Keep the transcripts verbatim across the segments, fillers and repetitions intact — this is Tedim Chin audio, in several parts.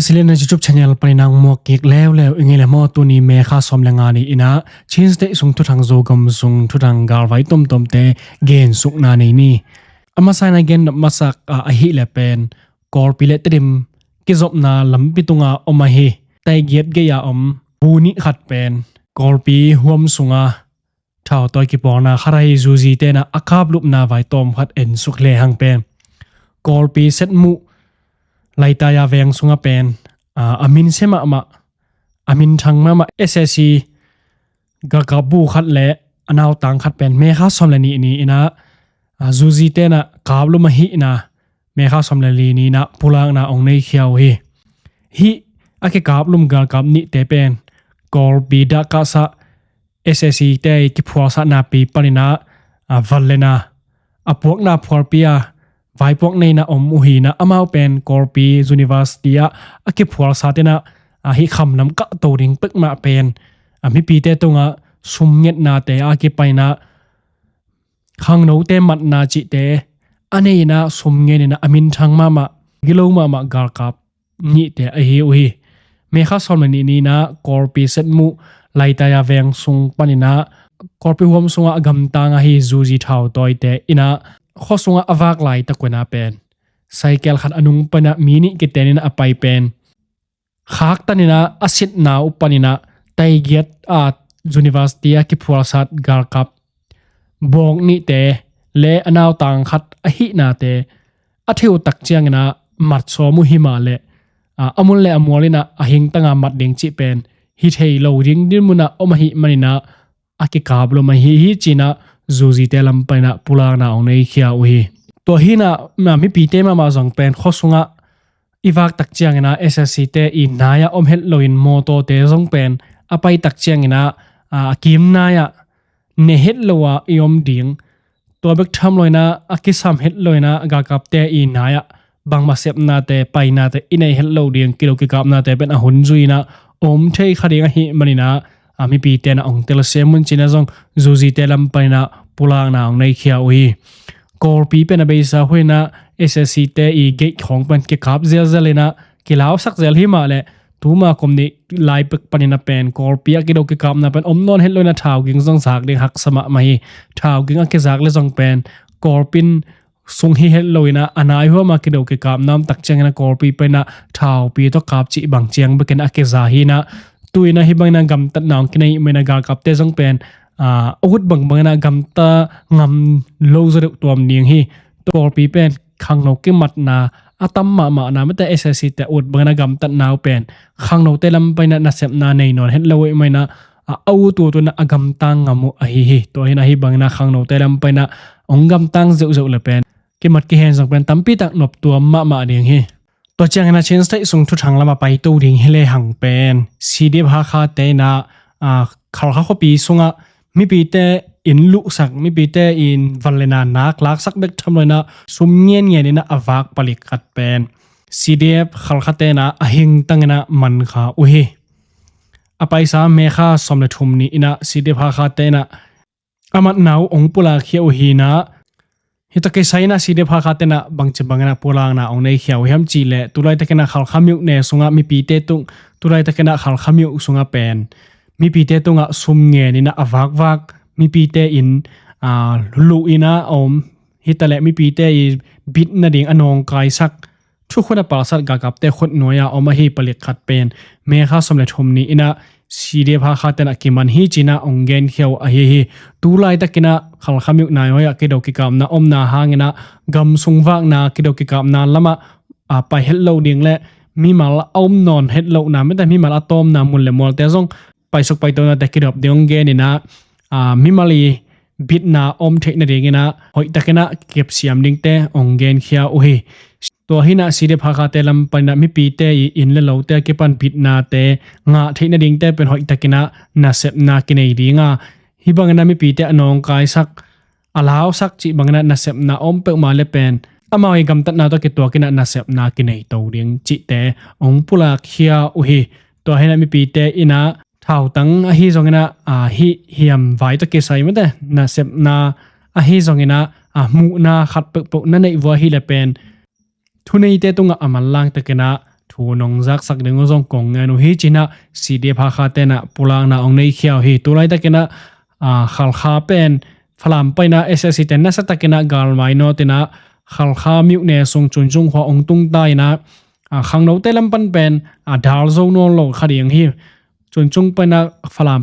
Silena YouTube channel panin nang muak kik leuleu i ngei le maw, tuni May kha sawm le nga ni-in ah Chin State sung thuthang, Zogam sung thuthang galvai tomtomte gensukna nei ni. A masa-in a gen nop masak ah ahih leh pen Kawlpi le Tedim kizopna lampi tunga om ahi, taigiat gei-a om bu nih khat pen Kawlpi huam sunga thautawi kipualna khat ahi Zuzite in ah a kaplupna vai tawm khat ensuk lehang pen Kawlpi Setmuh Laitaya veng sunga pen a, a min sia mahmah, a minthang mahmah S A C galkap bu khat le a nautang khat pen May kha sawm le nih ni-in ah, a, Zuzite in ah kaplum ahihna May kha sawm le li ni-in ah pulakna hong neikhia uh hi. Hih a kikaplum galkap nihte pen Kawlpi dahkahsah S A C te i kiphualsahna pi panin ah, a, van le na a puakna phualpi a vaipuak nei-in ah om uh hi-in ah, amau pen Kawlpi University ah a kiphualsate in ah, a, hih kham lam kahto ding peuhmah pen, a, mipite tungah sumngetnate a kipan in ah khangnote matna cihte a nei-in ah sumnget in ah a minthang mahmah, gilo mahmah galkap nihte ahi uh hi. May kha sawm le nih ni-in ah Kawlpi Setmuh Laitaya veng sung panin ah Kawlpi huam sungah a gamtang ahi Zuzi thautawite in ah khua sungah a vak laitak un ah pen cycle khat a nung panin ah mi nih kiten in ah a pai pen khaktan in ah a sitna uh panin ah taigiat a University a kiphualsat galkap bawk nihte le a nautang khat ahihnate a theih uh tak ciangin ah mat sawm uh hi mah leh, a, a mun le a mual in ah a hingtanga mat ding cih pen hi thei lo ding dinmun ah om ahih manin ah a kikaplum ahi hi ci-in ah Zuzite lam panin ah pulakna hong neikhia uh hi. Tua hi-in ah, a, mipite mahmah zong pen khua sungah i vak tak ciangin ah S A C te i nai-ah om het loin mawtawte zong pen a pai tak ciangin ah, a, a kim nai-ah ne het lo a i om ding, tua bek tham loin ah a kisam het loin ah galkapte i nai-ah bangmah sepnate, painate i nei het lo ding, kido kikapnate pen a hun zui-in ah om thei kha ding ahih manin ah, a, mipite in ah hong telsiam un ci-in ah zong Zuzite lam panin ah pulakna hong neikhia uh hi. Kawlpi pen a beisa hun in ah S A C te i gate khawng pen kikap zelzel in ah kilausak zel hi mah leh, tuma kum nih lai pek panin ah pen Kawlpi ah kido kikapna pen om nawn het loin ah thau ging zong zak ding haksa mahmah hi. Thau ging a kizak leh zong pen Kawlpi in sung hi het loin ah a nai huam a kido kikapna om tak ciangin ah Kawlpi panin ah thaupi tawh kap cih bang ciang bekin a kiza hi-in ah, tu-in ah hih bangin ah gamtatna hong kinei ahih manin ah galkapte zong pen, a, a ut bangbangin ah gamta ngam lo zaw deuh tuam ding hi. Kawlpi pen khangno kimatna a tam mahmahna, mate S A C te a ut bangin ah gamtatna uh pen khangnote lam panin ah nasepna nei nawn het lo ahih manin ah, a, a ut ut un ah a gamtang ngam uh ahi hi. Tua hi-in ah hih bangin ah khangnote lam panin ah hong gamtang zeuhzeuh leh pen kimat kihen zong pen tampi tak noptuam mahmah ding hi. Tua ciangin ah Chin State sung thuthang lamah paito ding hi lehang pen C D F Hakha te in ah, a, Khalkha khuapi sungah mipite inn luhsak, mipite in van le na nak laksak bek tham loin ah sum ngianngian in ah a vak palik khat pen C D F Khalkha te in ah a hingtang in ah man kha uh hi. A paisa May kha sawm le thum ni-in ah C D F Hakha te in ah a matna uh hong pulakkhia uh hi-in ah, hih tawh kisai in ah C D F Hakha te in ah bangci bangin ah pulakna hong neikhia uh hiam cih leh, tulaitakin ah Khalkha myone sungah mipite tung, tulaitakin ah Khalkha myo sungah pen mipite tungah sum ngen in ah a vakvak, mipite in, a, luh in ah a om, hi ta leh mipite i bit nading a nawngkaisak, thukhun a palsat galkapte khut nuai-a om ahi palik khat pen May kha sawm le thum ni-in ah C D F Hakha te in ah kiman hi ci-in ah hong genkhia uh ahi hi. Tulaitakin ah Khalkha myo nai hoi ah kido kikapna omna hangin ah gam sung vakna kido kikapna lamah, a, pai het lo ding le mimal a om nawn het lohna, mate mimal a tawmna mun le mualte zong paisuk paitona te kidop ding hong gen in ah, a, mimal i bitna om theih nadingin ah hoihtakin ah kepsiam dingte hong genkhia uh hi. Tua hi-in ah C D F Hakha te lam panin ah mipite i inn le lote a kipan bitnate ngah theih nadingte pen hoihtakin ah nasepna kinei ding a, hih bangin ah mipite a nawngkaisak, a lausak cih bangin ah nasepna om peuhmah leh pen amau i gamtatna tawh kituakin ah nasepna kinei to ding cihte hong pulakkhia uh hi. Tua hi-in ah mipite in ah thautang ahi zongin ah, a, hih hiam vai tawh kisai, mate nasepna ahi zongin ah, a, muhna khat peuhpeuh na neih vua hi leh pen thuneite tungah a manlang takin ah thu nong zaksak ding uh zong kong ngen uh hi ci-in ah C D F Hakha te in ah pulakna hong nei khia uh hi. Tulaitakin ah, ah, Khalkha pen Falam pan in ah S S C te in ah nasiatakin ah galmai nawt in ah Khalkha myone sung Cuncung khua hong tung ta in ah, ah, khangnote lam pan pen, ah, dal zo nawn lo kha ding hi. Cuncung pan in ah Falam,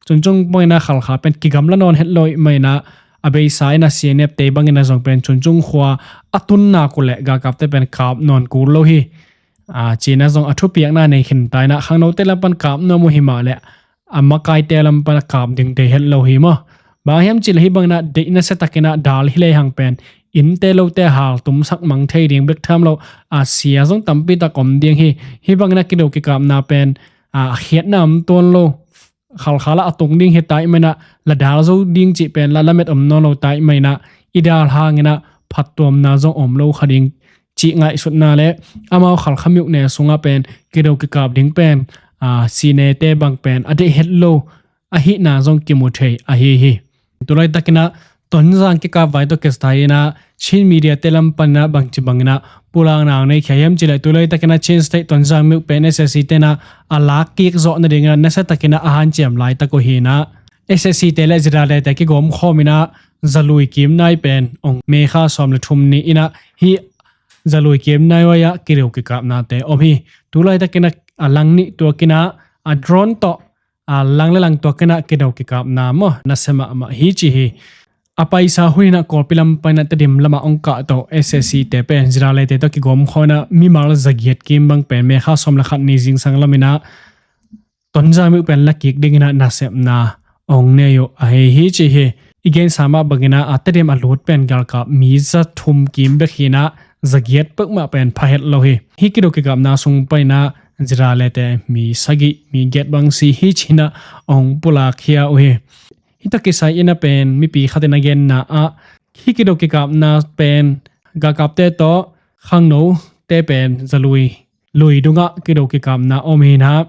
Cuncung pan in ah Khalkha pen kigamla nawn het lo ahih manin ah, a beisa in ah C N F te bangin ah zong pen Cuncung khua a tun nak uh leh galkapte pen kap nawn kul lo hi. Ah, ci-in ah zong a thupiakna nei khin ta in ah khangnote lam pan kap nuam uh hi mah leh a makaite lam pan a kap ding deih het lo hi maw. Bang hiam cih leh hih bangin ah deih nasiatakin ah dal hi lehang pen innte lote haltumsak mang thei ding bek tham lo, a sia zong tampi tak om ding hi. Hih bangin ah kido kikapna pen, ah, a khiatna om tuan lo. Khalkha la a tung ding hi ta ahih manin ah la dal zo ding cih pen la lamet om nawn lo ta ahih manin ah i dal hangin ah phattuamna zong om lo kha ding cih ngaihsutna le amau Khalkha myone sungah pen kido kikap ding pen, ah, C N A te bang pen a deih het lo ahihna zong kimu thei ahi hi. Tulaitakin ah Tonzang kikap vai tawh kisai in ah Chin media te lam pan in ah bangci bangin ah pulakna hong nei khia hiam cih leh tulaitakin ah Chin State Tonzang myo pen S S C te in ah a lak kik zawh nadingin ah nasiatakin ah a hanciam laitak uh hi in ah S S C te le ZRA te kigawm khawm in ah Zalui Kimnai pen hong May kha sawm le thum ni in ah hih Zalui Kimnai uai ah kido kikapnate om hi. Tulaitakin ah a lang nih tuakin ah a drone tawh, ah, lang le lang tuakin ah kido kikapna maw nasia mahmah hi ci hi. A paisa hun in ah Kawlpi lam pan in ah Tedim lamah hong kahto S S C te pen ZRA te tawh kigawm khawm in ah mimal zagiat kim bang pen May kha sawm le khat ni zingsang lam in ah Tonzang myo pen la kik dingin ah nasepna hong nei uh ahi hi ci hi. I gensa mah bangin ah, a Tedim a lut pen galkap mi za thum kim bek hi in ah zagiat peuhmah pen pha het lo hi. Hih kido kikapna sung pan in ah ZRA te mi sagih mi giat bang si hi ci-in ah hong pulak khia uh hi. Hih tawh kisai in ah pen mipi khat in a genna ah hih kido kikapna pen galkapte tawh khangnote pen Zalui lui dungah kido kikapna om hi in ah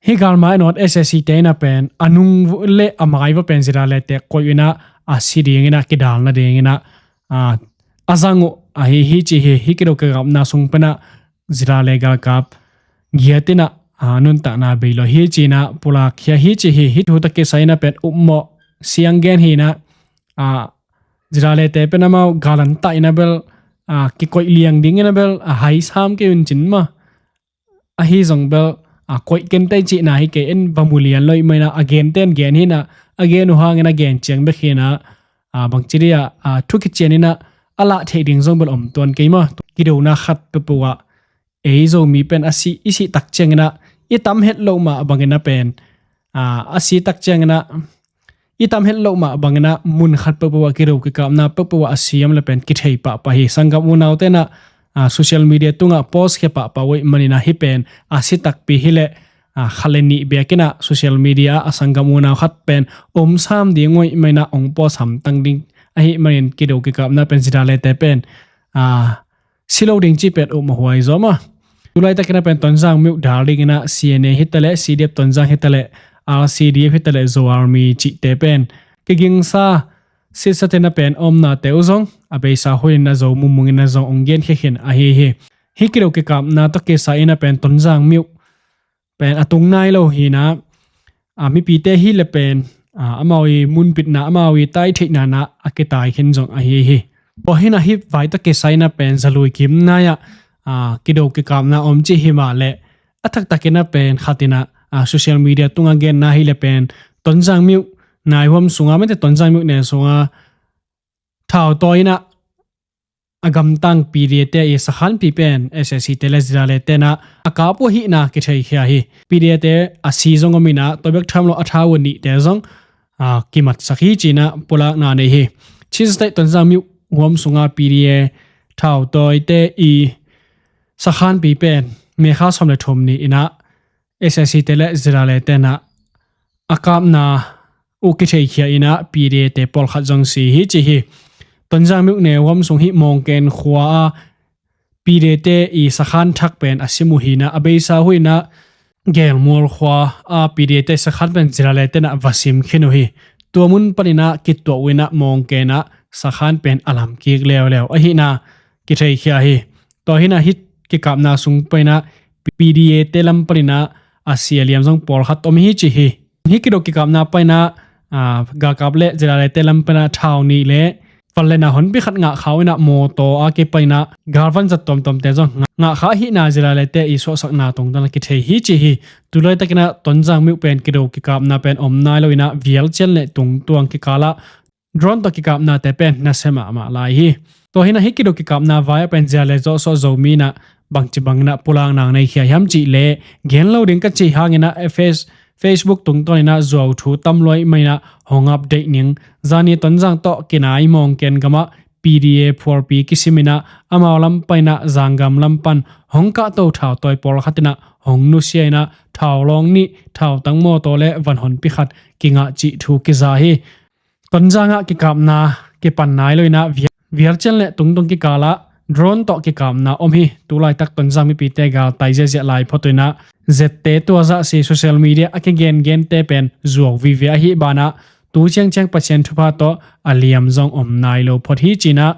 hih galmai nawt S S C te in ah pen a nung le a mai va pen ZRA te koih in ah a si dingin ah kidal nadingin ah, ah, a zang uh ahi hi ci hi. Hih kido kikapna sung pan ah ZRA galkap giat in ah, ah, nuntakna bei lo hi ci-in ah pulak khia hi ci hi. Hih thu tawh kisai in ah pen upmawh siang gen hi in ah, ah, ZRA te pen amau galanta in ah bel, ah, kikoih liang dingin ah bel, ah, hai sam kei un cin maw. Ahi zong bel, ah, koih kentei cihna hi kei in va mu lian lo ahih manin ah a genten gen hi in ah a gen uh hangin a gen ciang bek hi in ah, ah, bangci dih ah, ah, thu kician in ah a lah theih ding zong bel om tuan kei maw. Kidona khat peuhpeuh ah ei Zomi pen a si, i sih tak ciangin ah i tam het loh mah bangin ah pen, ah, a si tak ciangin ah i tam het loh mah bangin ah mun khat peuhpeuh ah kido kikapna peuhpeuh ah a siam le pen kithei pahpah hi. Sanggam unaute in ah, ah, social media tungah post khia pahpah uh ahih manin ah hih pen a si takpi hi leh, ah, kha le nih biakinn ah social media ah a sanggam unau khat pen om sam ding uh ahih manin ah hong post hamtang ding ahih manin kido kikapna pen ZRA te pen, ah, si lo ding cih pen upmawh huai zaw maw. Tulaitakin ah pen Tonzang myo dal dingin ah C N A hi ta leh, C D F Tonzang hi ta leh, R C D F hi ta leh, Zo Army cihte pen kigingsa sitsatin ah pen omnate uh zong a beisa hun in ah Zo mumung in ah zong hong genkhia khin ahi hi. Hih kido kikapna tawh kisai in ah pen Tonzang myo pen a tung nai lo hi in ah, ah, mipite hi le pen, ah, amau i munpitna, amau i taitheihna in ah a kitai khin zong ahi hi. Tua hi in ah hih vai tawh kisai in ah pen Zalui Kimnai ah, ah, kido kikapna om cih hi mah leh a taktakin ah pen khat in ah, ah, social media tungah genna hi le pen Tonzang myo nai huam sungah, mite Tonzang myone sungah thautawi in ah a gamtang P D A te i sakhanpi pen S S C te le ZRA te in ah a kap uh ahihna kitheikhia hi. P D A te a si zong om in ah tua bek tham lo a thau uh nihte zong, ah, kimatsak hi ci-in ah pulakna nei hi. Chin State Tonzang myo huam sungah P D A thautawite i sakhanpi pen May kha sawm le thum ni in ah S S C te le ZRA te in ah a kapna uh kitheikhia in ah P D A te pawlkhat zong si hi ci hi. Tonzang myone huam sung hih Mawngken khua ah P D A te i sakhan thak pen a sim uh hi in ah a beisa hun in ah Gelmual khua ah P D A te sakhan pen ZRA te in ah va sim khin uh hi. Tua mun panin ah kituah uh in ah Mawngken ah sakhan pen a lam kik leuleu ahihna kitheikhia hi. Tua hi in ah hih kikapna sung panin ah P D A te lam paninah a sia liam zong pawlkhat om hi ci hi. Hih kido kikapna paninah galkap le ZRA te lam paninah thau nih le van le na honpi khat ngahkhau inah mawtaw a kipaninah galvan zat tuamtuamte zong ngahkha ahihna ZRA te i suahsakna tungtana kithei hi ci hi. Tulaitakinah Tonzang myo pen kido kikapna pen om nai lo inah Vialcian le Tungtuang kikalah drone tawh kikapnate pen nasia mahmah lai hi. Tua hinah hih kido kikapna vai-ah pen ZRA le Zosuah Zomi inah bangci banginah pulakna nei khia hiam cih le gen lo ding ka cih hanginah Facebook tungtawninah zuau thu tam luai mainah hong update ning. Zani Tonzang tawh kinai mawngken gamah P D A phualpi kisiminah amau lam paninah Zanggam lam pan hong kahto thautawi pawlkhatinah hong nusia inah thaulawng nih thautang mawtaw le van honpi khat kingah cih thu kiza hi. Tonzangah kikapna kipan nai lo inah Vialcian le Tungtuang kikalah drone tawh kikapna om hi. Tulaitak Tonzang mipite galtai ziahziah lai phot uh inah zette tuazah si social media a kigengente pen zuau vive ahi banah tu ciangciang Pasian thupha tawh a liam zong om nai lo phot hi cinah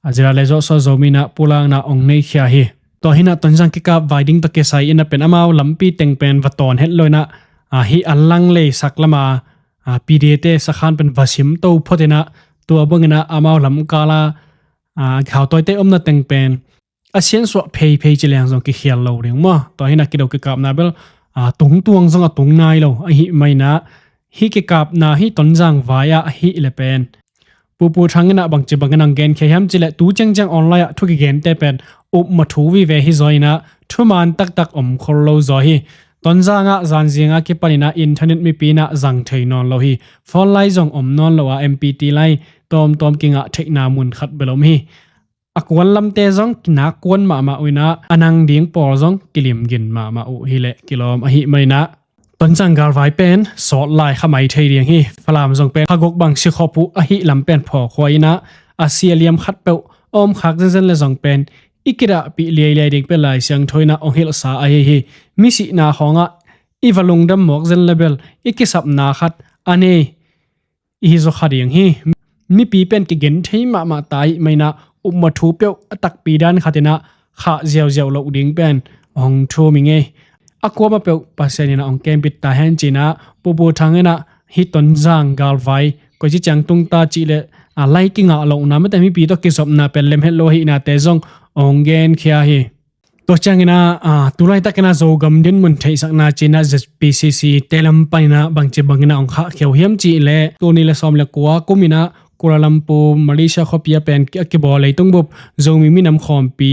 a ZRA le Zosuah Zomi inah pulakna ong nei khia hi. Tua hinah Tonzang kikap vai ding tawh kisai inah pen amau lampi teng pen va tawn het lo inah hih a langlei sak lama P D A te sakhan pen va simto phot inah tua banginah amau lamkala thautawite omna teng pen a siansuah pheiphei ci leng zong kikhial lo ding maw? Tua hinah kido kikapna bel Tungtuang zong a tung nai lo ahi mainah hih kikapna hih Tonzang vai-ah ahih le pen Pu Pu Thang inah bangci bangin ang genkhia hiam cih le tu ciangciang online-ah thu kigente pen upmawh thu vive hi zaw inah thuman taktak om khol lo zaw hi. Tonzangah zanzinga kipaninah internet mipi inah zang thei nawn lo hi. Phone lai zong om nawn lo a M P three lai tawmtawm kingah theihna mun khat bel om hi. A kuan lamte zong kinak kuan mahmah uh inah a nang ding pawl zong kilimgin mahmah uh hileh kilawm ahi mainah Tonzang galvai pen sawt lai kha mai thei ding hi. Falam zong pen khaguk bang sikhop uh ahi lam pen phawkhua inah a sia liam khat peuh a om khak zenzen le zong pen i kidahpih liailiai ding pen Lai Siangtho inah ong hilhsa ahi hi. Misihna khawngah i va lungdam mawk zen le bel i kisapna khat a nei ihi zaw kha ding hi. Mipi pen kigen thei mahmah ta ahi mainah upmawh thu peuh a takpi dan khatinah khah ziauziau loh ding pen hong thum i ngei. A kuama peuh Pasian inah hong kembit ta hen cinah Pu Pu Thang inah hih Tonzang galvai koici ciang tung ta cih le a lai kingah lohna mate mipi tawh kizopna pen lemhet lo ahihnate zong hong genkhia hi. Tua cianginah tulaitakinah Zogam dinmun theihsakna cinah Z P C C te lam paninah bangci banginah hong khahkhia uh hiam cih le tul nih le sawm le kua kuminah Kuala Lumpur Malaysia khuapi ah pen a kibawl leitung bup Zomi minam khawmpi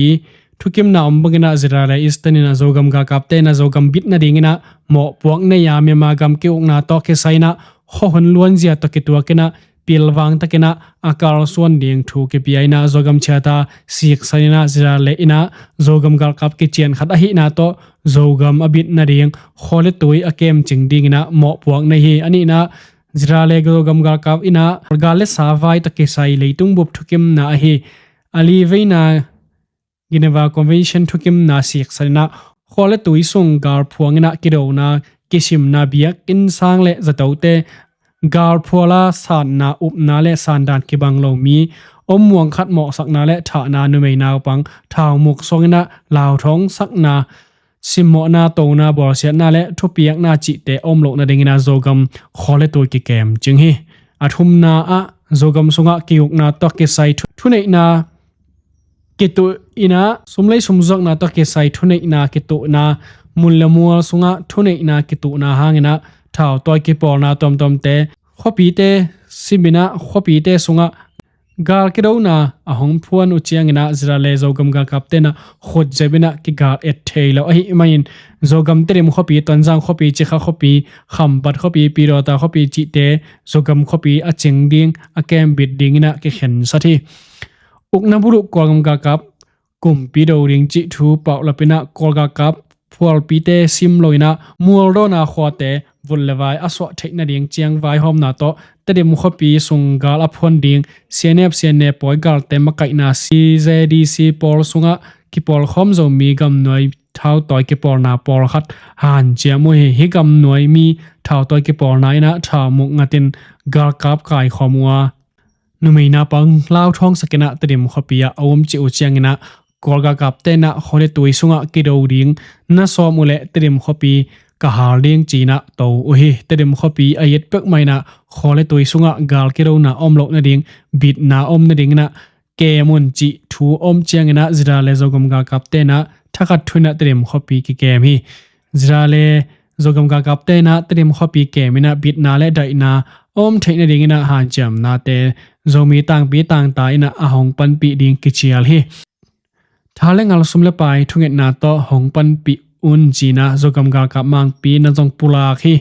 thukimna om banginah ZRA le Eastern inah Zogam galkapte inah Zogam bit nadinginah mawhpuak nei-a Myanmar gam ki-ukna tawh kisai inah khuahun luanzia tawh kituakinah pilvang takinah a kalsuan ding thu kipia inah Zogam ciata siksan inah ZRA le inah Zogam galkap kician khat ahihna tawh Zogam a bit nading khua le tui a kemcing dinginah mawhpuak nei hi. A nihnah ZRA le Zogam galkap inah gal le sa vai tawh kisai leitung bup thukimna ahi a li veina Geneva Convention thukimna siksan inah khua le tui sung galphuang inah kidona kisimna biakinn sang le zatote galphuala sanna upna le sandan kibang lo mi om muang khat mawhsakna le thahna numei naupang thaumuk suang inah lauthawng sakna simmawhna tona bawlsiatna le thupiakna cihte om loh nadinginah Zogam khua le tui kikem cing hi. A thumna ah Zogam sungah kiukna tawh kisai thu- thuneihna kituh inah sumlei sumzuakna tawh kisai thuneihna kituhna mun le mual sungah thuneihna kituhna hanginah thautawi kipawlna tuamtuamte khuapite siminah khuapite sungah gal kidona a hong phuan uh cianginah ZRA le Zogam galkap tenah khut zepinah kigal et thei lo ahi manin Zogam Tedim khuapi, Tonzang khuapi, Cikha khuapi, Khampat khuapi, Pidawta khuapi cihte Zogam khuapi a cing ding a kembit dinginah kikhensat hi. Ukna buluh Kawlgam galkap kumpi do ding cih thu paulapinah Kawl galkap phualpite sim loinah mualdawna khuate vun le vai a suah theih nading ciang vaihawmna tawh Tedim khuapi sung gal a phuan ding C N F, C N A pawi galte makaihna C Z D C pawl sungah kipawlkhawm Zomi gamnuai thautawi kipawlna pawlkhat hanciam uh hi. Hih gamnuai mi thautawi kipawlna inah thaumuk ngatin galkap kaikhawm uh a numei naupang lauthawng sakinah Tedim khuapi ah a um cih uh cianginah Kawl galkapte in ah khuali tui sungah kido ding na sawm uh leh Tedim khuapi ka hal ding ci-in ah to uh hi. Tedim khuapi a it peuhmah in ah khuali tui sungah gal kidona om loh nading bitna om nadingin ah kem un cih thu om ciangin ah Zira le Zogam galkapte in ah thakhat thu in ah Tedim khuapi kikem hi. Zira le Zogam galkapte in ah Tedim khuapi kem in ah bitna le daihna om theih nadingin ah hanciamnate Zomi tangpi tangta in ah a hong panpih ding kicial hi. Tha le ngal, sum le pai thungetna tawh hong panpih un ci-in ah Zogam galkap mangpi in ah zong pulak hi.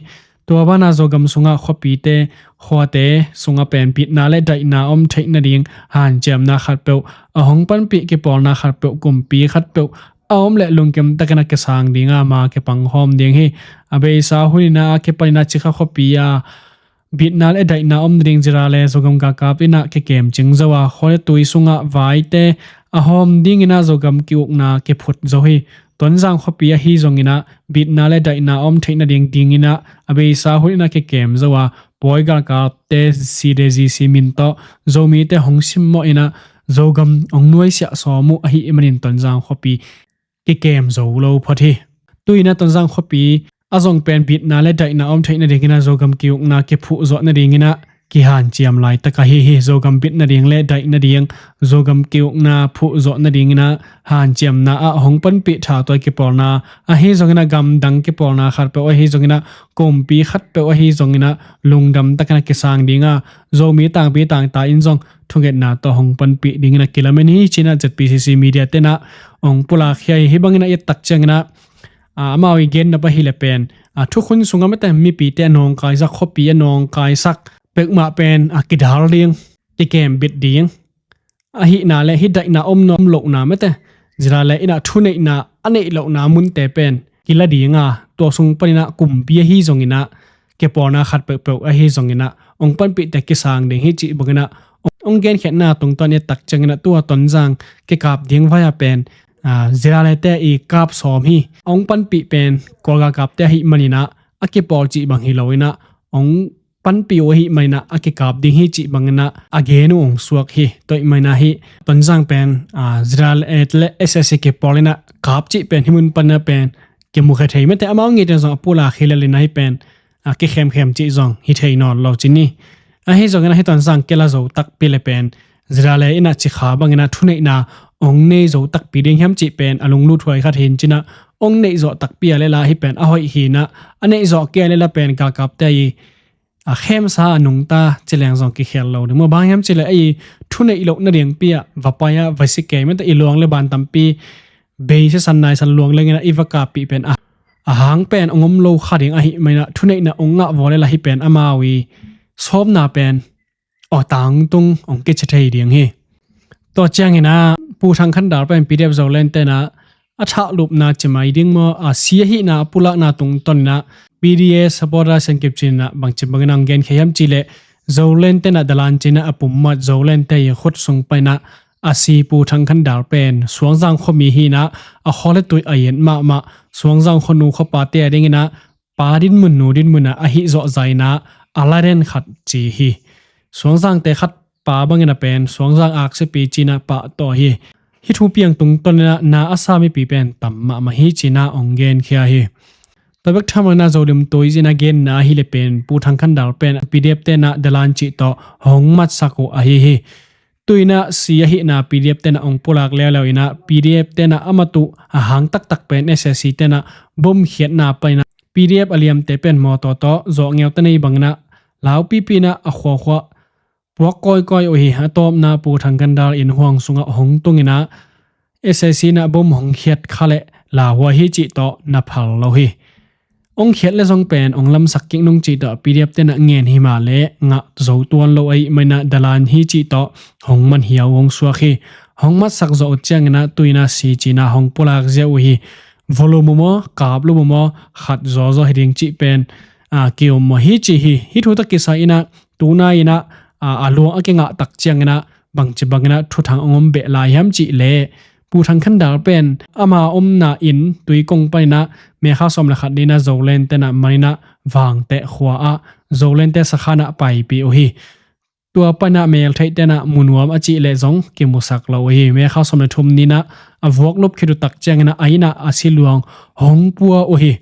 Tua banah Zogam sungah khuapite khuate sungah pen bitna le daihna om theih nading hanciamna khatpeuh, a hong panpih kipawlna khatpeuh, kumpi khatpeuh a om leh lungkim takin ah kisang ding a, ama kipang hawm ding hi. A beisa hun in ah a kipan in ah Cikha khuapi a bitna le daihna om nading Zira le Zogam galkap in ah kikem cing zo a, khua le tui sungah vaite a hawm dingin ah Zogam ki-ukna kiphut zo hi. Tonzang khuapi ahi zongin ah bitna le daihna om theih nading dingin ah a beisa hun in ah kikem zo a, Pawi galkapte, C D G C min tawh Zomite hong simmawh in ah Zogam hong nuaisiah sawm uh ahih manin Tonzang khuapi kikem zo lo phot hi. Tu-in ah Tonzang khuapi a zong pen bitna le daihna om theih nadingin ah Zogam ki-ukna kiphuh zawh nadingin ah kihanciam laitak ahi hi. Zogam bit nading le daih nading, Zogam ki-ukna phuh zawh nadingin ah hanciamna ah hong panpih tha, tua kipawlna ahi zongin ah, gamdang kipawlna khatpeuh ahi zongin ah, kumpi khatpeuh ahi zongin ah lungdam takin ah kisang ding a, Zomi tangpi tangta in zong thungetna tawh hong panpih dingin ah kilamen hi ci-in ah Z P C C media-te in ah hong pulak hi. Hih bangin ah i et tak ciangin ah, a, amau i gen nop ahih leh pen, a, thukhun sungah mate mipite a nawngkaisak, khuapi a nawngkaisak peuhmah pen a kidal ding, kikembit ding ahihna le hih daihna om lohna mate Zira le in ah thuneihna a neih lohna munte pen kila ding a, tua sung panin ah kumpi ahi zongin ah, kipawlna khat peuhpeuh ahi zongin ah hong panpihte kisang ding hi cih bangin ah hong genkhiatna tungtawn i et tak ciangin ah tua Tonzang kikap ding vai-ah pen, a, Zira lete i kap sawm hi. Hong panpih pen Kawl galkapte ahih manin ah a kipawl cih bang hi loin ah hong panpih uh ahih manin ah a kikap ding hi cih bangin ah a gen uh hong suak hi. Tua ahih manin ah hih Tonzang pen, a, Zira le S A C kipawl in ah kap cih pen hih mun panin ah pen kimukhia thei mate, amau ngeite zong a pulak hi lel in ah hih pen, a, kikhemkhem cih zong hi thei nawn lo ci ni. Ahi zongin ah hih Tonzang kila zo takpi le pen Zira le in ah Cikha bangin ah thuneihna hong nei zo takpi ding hiam cih pen a lungluthuai khat hi in ci-in ah hong neih zawh takpi a lel a, hih pen a hoih hi in ah, a neih zawh kei a lel a pen galkapte i a khemsa a nungta ci leng zong kikhial lo ding maw. Bang hiam cih leh a i thuneih loh nadingpi ah va pai a va si kei mate, i luang le ban tampi bei sisan naisan luang lengin ah i va kappih pen a, a hang pen hong om lo kha ding ahih manin ah thuneihna hong ngah vua lel a hih pen amau i sawmna pen aw tangtung hong kici thei ding hi. Tua ciangin ah Pu Thang Khan Dal pen P D F Zoland te in ah a thahlupna ci mai ding maw, a si ahihna a pulakna tungtawn in ah P D F supporter Sian Kip Cin in ah bangci bangin ah hong genkhia hiam cih leh Zoland te in ah dalan ci-in ah a pummat Zoland te i khut sung panin ah a si Pu Thang Khan Dal pen Suangzang khuami hi in ah a khua le tui a it mahmah, Suangzang khuanu khuapate a dingin ah pa dinmun nu dinmun ah a hih zawh zah in ah a la den khat ci hi. Suangzangte khat pa bangin ah pen Suangzang aksiapi ci-in ah pahtawi hi. Hih thu piang tungtawn in ah na a sa mipi pen tam mahmah hi ci-in ah hong genkhia hi. Tua bek tham loin ah Zo Lim Tuizin a genna ahih leh pen Pu Thang Khan Dal pen P D F te in ah dalan cih tawh hong matsak uh ahi hi. Tu-in ah si ahihna P D F te in ah hong pulak leuleu in ah P D F te in ah a mat uh a hang taktak pen S A C te in ah bomkhiatna panin ah P D F a liamte pen mawtaw tawh zawh ngeu ta nei bangin ah laupipi in ah a khuakhua puak kawikawi uh hi. A tawpna Pu Thang Khan Dal inn huang sungah hong tung in ah S A C in ah bom hong khiat kha leh lauhuai hi cih tawh na phal lo hi. Hong khiat leh zong pen hong lamsak kik nung cih tawh P D F te in ah ngen hi mah leh ngah zo tuan lo ahih manin ah dalan hi cih tawh hong man hiau hong suak hi. Hong matsak zawh uh ciangin ah tu-in ah si ci-in ah hong pulak ziau uh hi. Volume uh maw, kap lum uh maw, khat zawzaw hi ding cih pen, a, ki-um uh hi ci hi. Hih thu tawh kisai in ah tunai in ah, a, a luang a kingah tak ciangin ah bangci bangin ah thuthang hong om beh lai hiam cih leh Pu Thang Khan Dal pen ama omna inn Tuikong panin ah May kha sawm le khat ni-in ah Zoland te in ah man in ah Vangteh khua ah Zoland te sakhan ah paipih uh hi. Tua panin ah meltheihte in ah mu nuam a cih leh zong kimusak lo uh hi. May kha sawm le thum ni-in ah a vuak lup khit uh tak ciangin ah a inn ah a si luang hong pua uh hi.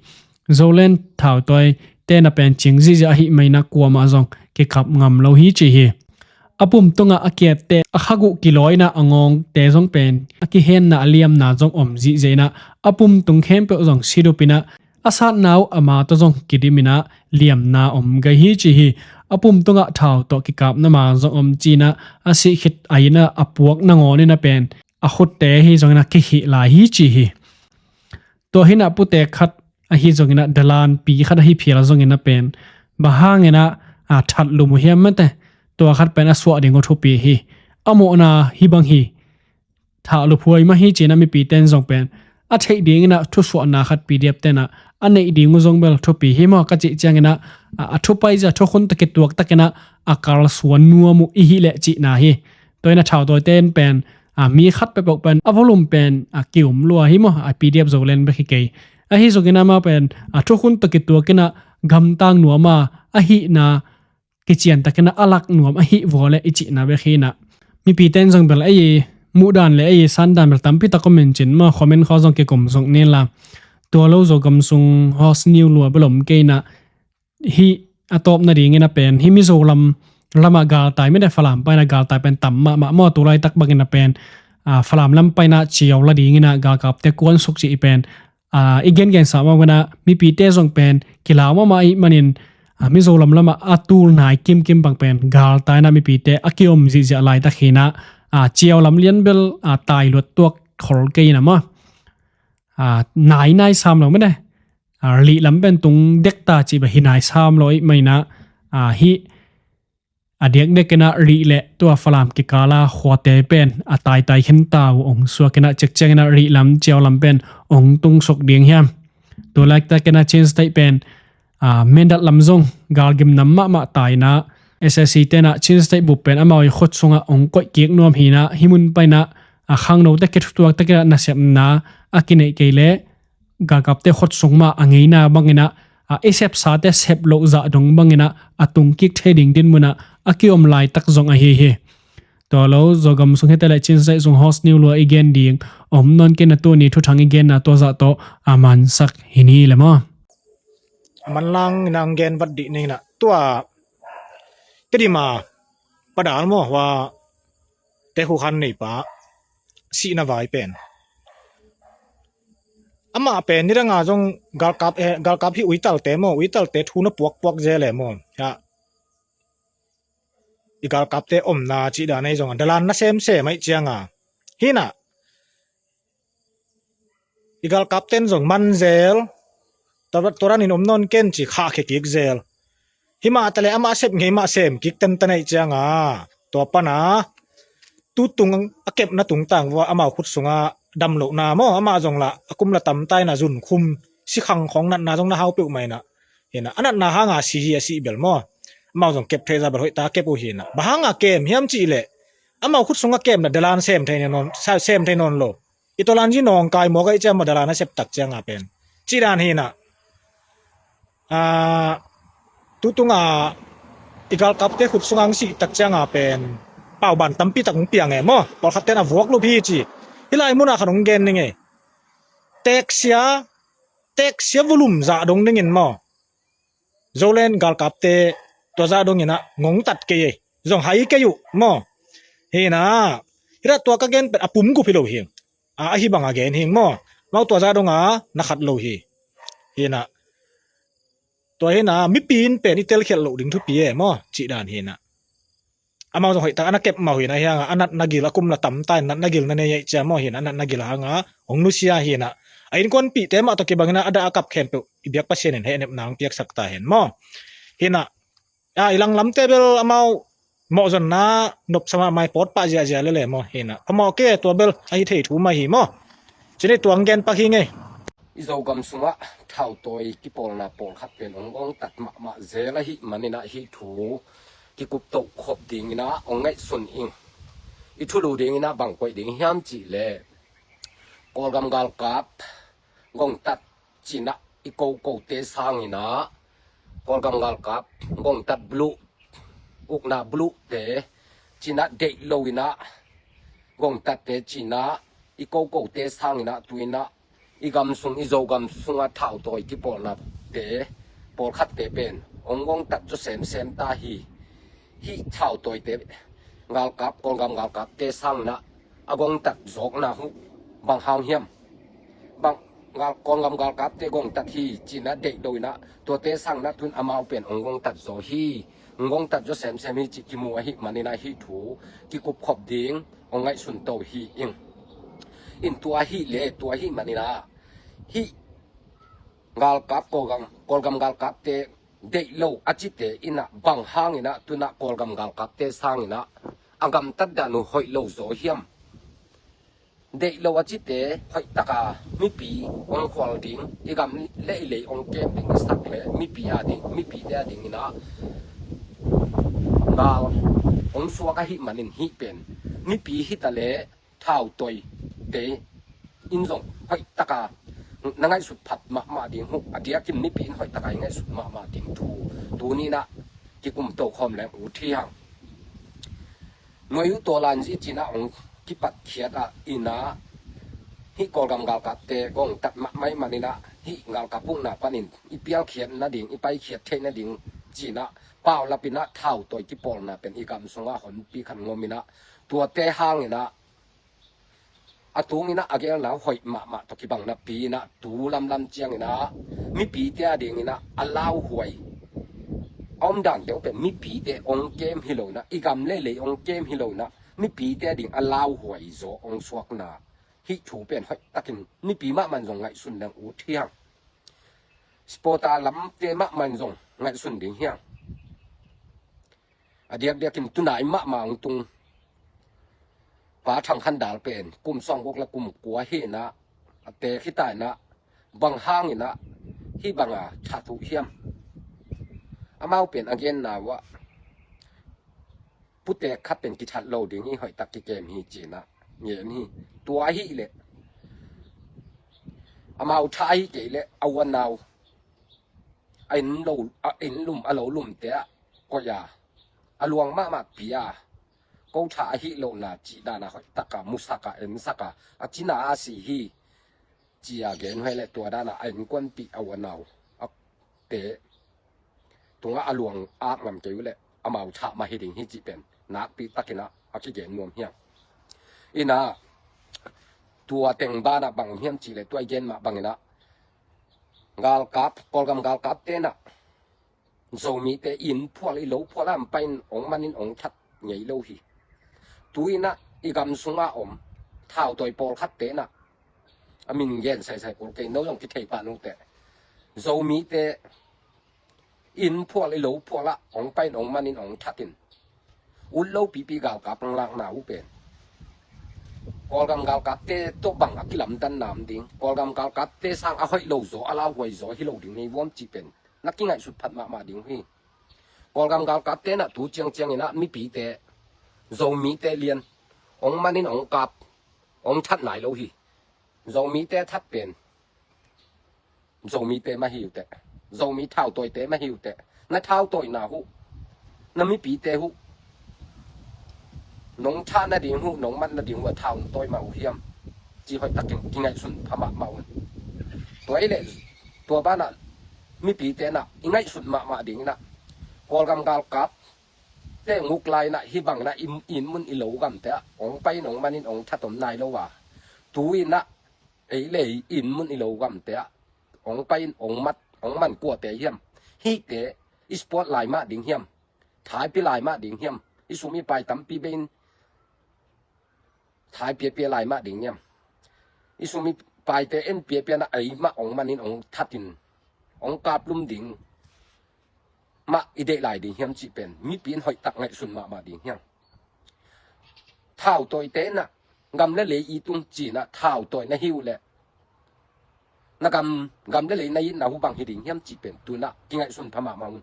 Zoland thautawi te na pen cing zihziah ahih manin ah kuamah zong kikap ngam lo hi ci hi. A pum tungah a kiatte a khak uh kilawi in ah a ngawngte zong pen a kihenna a liamna zong om zihziah in ah a pum tung khempeuh zong si dup in ah a satna uh ama tawh zong kidim in ah liamna om gai hi ci hi. A pum tungah thau tawh kikapna ma zong om ci in ah a sih khit a inn ah a puak nangawn in ah pen a khutte ahi zongin ah kikhih lai hi ci hi. Tua hi in ah putek khat ahi zongin ah dalanpi khat ahi phial zongin ah pen bang hangin ah a that lum uh hiam mate, tua khat pen a suah ding uh thupi hi. A mawhna hi bang hi, thah luphuai mah hi ci in ah mipite in zong pen a theih dingin ah thusuahna khat P D F te in ah a neih ding uh zong bel thupi hi maw ka cih ciangin ah a, a thupai zia thukhun tawh kituak takin ah a kalsuan nuam uh i hih leh cihna hi. Tua in ah thautawite in pen a, mi khat peuhpeuh pen a volume pen a, ki-um lua hi maw, a P D F Zoland bek hi kei. Ahi zongin ah amau pen a, thukhun tawh kituak in ah gamtang nuam a, a hihna kician takin ah a lak nuam a hih vua leh i cihna bek hi in ah. Mipite in zong bel ei muhdan le ei sandan bel tampi tak om in cin maw, comment khawng zong kikum zong ni la. Tua lo Zogam sung host niu lua bel om kei in ah, hih a tawp nadingin ah pen hih Mizo lam lamah galtai mite, Falam paina galtai pen tam mahmah maw, tu laitak bangin ah pen a, Falam lam paina ciau la dingin ah galkapte kuansuk cih i pen a, i gengensa mah bangin ah mipite zong pen kilau mahmah ahih manin a, Mizo lam lamah a tul nai kimkim bang pen galtai in ah mipite a kiom zihziah laitak hi in ah, a, ciau lam lian bel a, tai luat tuak khol kei in ah maw, a, nai nai sam lo mite, a, lih lam pen tung dekta cih bang hi nai sam lo ahih manin ah, a, hih a diakdiakin ah lih le tua Falam kikala khuate pen a taitai khin ta uh ong suakin ah cikciangin ah lih lam ciau lam pen ong tungsuk ding hiam. Tu laitakin ah Chin State pen a, Mindat lam zong galgim nam mahmah ta in ah S S C te in ah Chin State bup pen amau i khut sungah ong koih kik nuam hi in ah hih mun panin ah a, khangnote kithutuak takin ah nasepna a kineih kei leh galkapte khut sung mah a ngeina bangin ah a, i sepsate sep loh zah dong bangin ah a tungkik thei ding dinmun ah a kiom laitak zong ahi hi. Tua lo Zogam sung hi ta leh Chin State sung host niu lua i gen ding om nawn kei in ah tuni thuthang i genna tua zah tawh a mansak hi ni le maw. A manlang in ah ong gen vat dih ning in ah tua Tedim a Pa Dal maw, hua Tekhu khan neipa sihna vai pen. Amah pen nidang a zong galkap, eh, galkap hih uitalte maw, uitalte thu na puakpuak zel e maw. Hia, i galkapte omna cih dan ahi zong a dalan na semsem ahih ciang a. Hi in ah i galkapte in zong man zel, tua, tua dan in om nawn ken ci khahkhia kik zel. Himah ta leh amah a sep ngei mah sem kik tentan ahih ciang a. Tua pan a tutung a kepna tungtang vua amau khut sungah damlohna maw, amah zong lah a kum la tamta in ah zunkhum sikhang khawng natna zong na hau peuhmah in ah. Hi in ah a natna hang a si hi a sih bel maw, amau zong kep thei zah bel hoih ta kep uh hi in ah. Bang hang a kem hiam cih leh amau khut sungah kemna dalan sem thei nawn, sem thei nawn lo. I tawlanzi nawngkai mawk ahih ciang maw dalan a sep tak ciang a pen. Cih dan hi in ah. A, tutung a i galkapte khut sungah ong sih tak ciang a pen pauban tampi tak ong piang e maw. Pawlkhatte in a vuak lup hi ci. Hih lai mun ah khan ong gen ning e. Teksia, teksia volume zah dong dingin maw, Zoland galkapte tua zah dongin ah ngongtat kei e. Zong hai kei uh maw. Hi in ah, hi in ah tua ka gen pen a pum gup hi lo hi. A, ahi bang a gen hi maw. Amau tua zah dong a na khat lo hi. Hi in ah, tua hi in ah mipi in pen i telkhialh loh ding thupi e maw, cih dan hi in ah. Amau zong hoih tak a na kep mah uh hi in ah, hi hang a a natna gil a kum la tamta in natna gil na nei ahih ciang maw, hi in ah a natna gil hang a hong nusia hi in ah. A innkuanpihte mah tawh kibangin ah a dah a kap khempeuh i biak Pasian in hehnepna hong piaksak ta hen maw. Hi in ah, a, i langlamte bel amau mawhzonna nopsa mahmah i pawt pah ziahziah lel e maw, hi in ah. Phamawh kei e, tua bel ahi thei thu mah hi maw. Ci ni, tua ong gen pak hi ing e. I Zogam sungah thautawi kipawlna pawlkhat pen ong, ong tat mahmah zel ahih manin ah hih thu kikup toh khop dingin ah ong ngaihsun ing. I thulu dingin ah bang koih ding hiam cih leh Kawlgam galkap gongtat ci in ah i kokote sangin ah Kawlgam galkap gongtat bluh, ukna bluhte ci in ah deih lo in ah gongtatte ci in ah i kokote sanginah tuinah i gam sung, i Zogam sungah thautawi kipawlnate pawlkhatte pen hong gongtat zaw semsem ta hi. Hih thautawite galkap, Kawlgam galkapte sanginah a gongtat zawkna huh bang hang hiam? Bang gal, Kawlgam galkapte gongtat hi cinah deih lo inah tuate sanginah tun amau pen hong gongtat zaw hi. Hong gongtat zaw semsem hi cih kimu ahih maninah hih thu kikupkhop ding hong ngaihsun to hi ing. In tua hi le, tua hi maninah hih galkap, Kawlgam, Kawlgam galkapte deih lo a cite inah bang hanginah tunah Kawlgam galkapte sanginah a gamtat dan uh hoih lo zaw hiam? Deih lo a cite hoih taka mipi hong khual ding, i gam le i lei hong kem ding i sak le mipi a ding, mipite a dinginah gal hong suak ahih manin hih pen mipi hita le thautawite in zong hoih taka na ngaihsut phat mahmah ding huh, a diakin mipi in hoih taka i ngaihsut mahmah ding thu tuninah kikum to khawm leng ut hi hang. Nuai uh tawlan zi cinah hong kipatkhiat ah inah hih Kawlgam galkapte gongtat mahmah ih maninah hih galkap ukna panin i pialkhiat nading, i paikhiat theih nading cinah paulap inah thautawi kipawlna pen i gam sungah honpi khat ngom inah tuate hanginah a tunginah a gelna hoih mahmah tawh kibang napi inah tu lamlam cianginah mipite a dinginah a lauhuai a omdante uh pen mipite hong kem hi lo inah, i gam le lei hong kem hi lo inah mipite a ding a lauhuai zaw hong suakna hih thu pen hoih takin mipi mahmah in zong ngaihsun dang ut hi hang. Spota lamte mahmah in zong ngaihsun ding hi hang. A diakdiakin tunai mahmah hong tung Pa Thang Khan Dal pen kum sawmguk le kum kua hi inah a teek hita inah bang hanginah hih banga that uh hiam? Amau pen a genna uh ah putek khat pen kithat lo ding hi, hoih tak kikem hi cinah ngen hi. Tua ahih leh amau tha ahi kei leh a uanau a inn lo, a inn lum, a lo lumte ah koih a, a luang mahmah pi a, ko tha ahi lohna cih dana hoih taka musaka, ensaka, a cina a si hi. Cia gen huai le tua dana a innkuanpih a uanau a te tungah a luang ak ngam kei uh leh amau thah mah hi ding hi cih pen nakpi takinah a kigen nuam hi hang. Inah tua teng banah bang om hiam cih leh tua i gen mah banginah galkap, Kawlgam galkap tenah Zomite inn phual, i lo phual a hong pai in hong man in hong that ngei lo hi. Tu inah i gam sungah om thautawi pawlkhat tenah a min gen saisai kul kei, no zong kithei pah nute. Zomite inn phual, i lo phual ah hong pai in hong man in hong that in ut lo pipi galkap hong lakna uh pen Kawlgam galkapte tawh bang a kilamdan nam ding, Kawlgam galkapte sang a hoih lo zaw, a lauhuai zaw hi lo ding nei vuam cih pen na kingaihsut phat mahmah ding uh hi. Kawlgam galkapte nah tu ciangciang inah mipite, Zomite lian hong man in hong kap, hong that nai lo hi. Zomite that pen Zomite mah hi uh teh. Zomi thautawite mah hi uh teh. Na thautawina uh, na mipite uh, nong thah nading uh, nong mat nading uh a thau tawi mah uh hiam? Ci hoih takin kingaihsun pha mahmah un. Tua i leh tua banah mipite nah i ngaihsun mahmah ding inah Kawlgam galkap te nguk lai nah hih bang nah i inn mun i lo gamte ah hong pai in hong man in hong that om nai lo a, tu inah ei le ei inn mun i lo gamte ah hong pai in hong mat, hong man kuate hiam? Hihte i sport lai mah ding hiam? Thaipi lai mah ding hiam? I sum i pai tampi bei in thaipiapia lai mah ding hiam? I sum i paite en piapia nah ei mah hong man in hong that in hong kaplum ding mah i deih lai ding hiam cih pen mipi in hoih tak ngaihsun mahmah ding hiam? Thautawite nah gam le lei it ung ci nah thautawi na hi uh leh na gam, gam le lei na itna uh bang hi ding hiam cih pen tu nah kingaihsun pha mahmah un.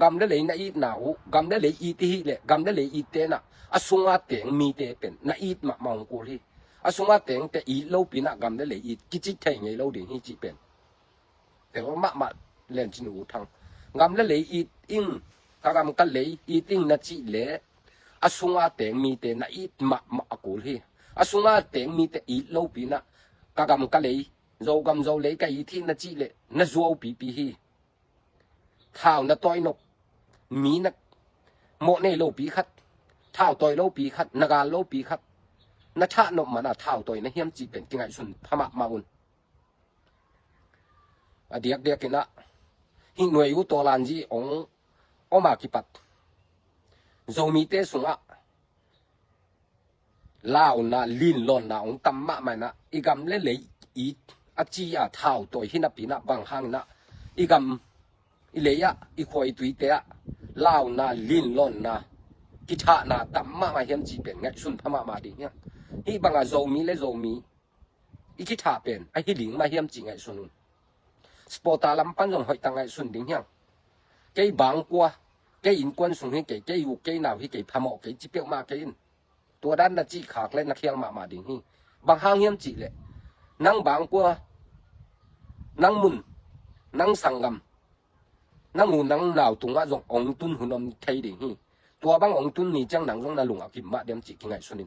Gam le lei na itna uh, gam le lei it i hih leh gam le lei itte nah a sunga teng mite pen na it mahmah ung kul hi. A sunga tengte it lopi nah gam le lei it kicik thei ngei lo ding hi cih pen tel mahmah len cin uh thang. Gam le lei it ing, ka gam ka lei it ing na cih leh a sunga teng mite na it mahmah a kul hi. A sunga teng mite it lopi inah, ka gam ka lei, Zogam Zolei ka it hi na cih leh na zuau pipi hi. Thau na tawi nop, mi na mawh nei lopi khat, thau tawi lopi khat, na gal lopi khat, na thah nop mana thau tawi na hiam cih pen kingaihsun pha mahmah un. A diakdiak inah hih nuai uh tawlanzi ong om a kipat Zomite sungah launa linlawnna ong tam mahmah inah, i gam le lei it a ci a thau tawi hi napi inah, bang hang inah i gam, i lei ah, i khua i tuite ah launa linlawnna kithahna tam mahmah hiam cih pen ngaihsun pha mahmah ding hiam? Hih bangah Zomi le Zomi i kithah pen ahi ling mah hiam cih ngaihsun un. Supporter lam pan zong hoih tak ngaihsun ding hiam? Kei bangkua, kei innkuan sung hi kei, kei u kei nau hi kei, phamawh kei ci peuhmah kei in. Tua dan na cih khak le na khial mahmah ding hi. Bang hang hiam cih leh nang bangkua, nang mun, nang sanggam, nang u nang nau tungah zong ong tun hun om thei ding hi. Tua bang ong tun ni ciang nang zong na lung a kim mah diam cih kingaihsun in.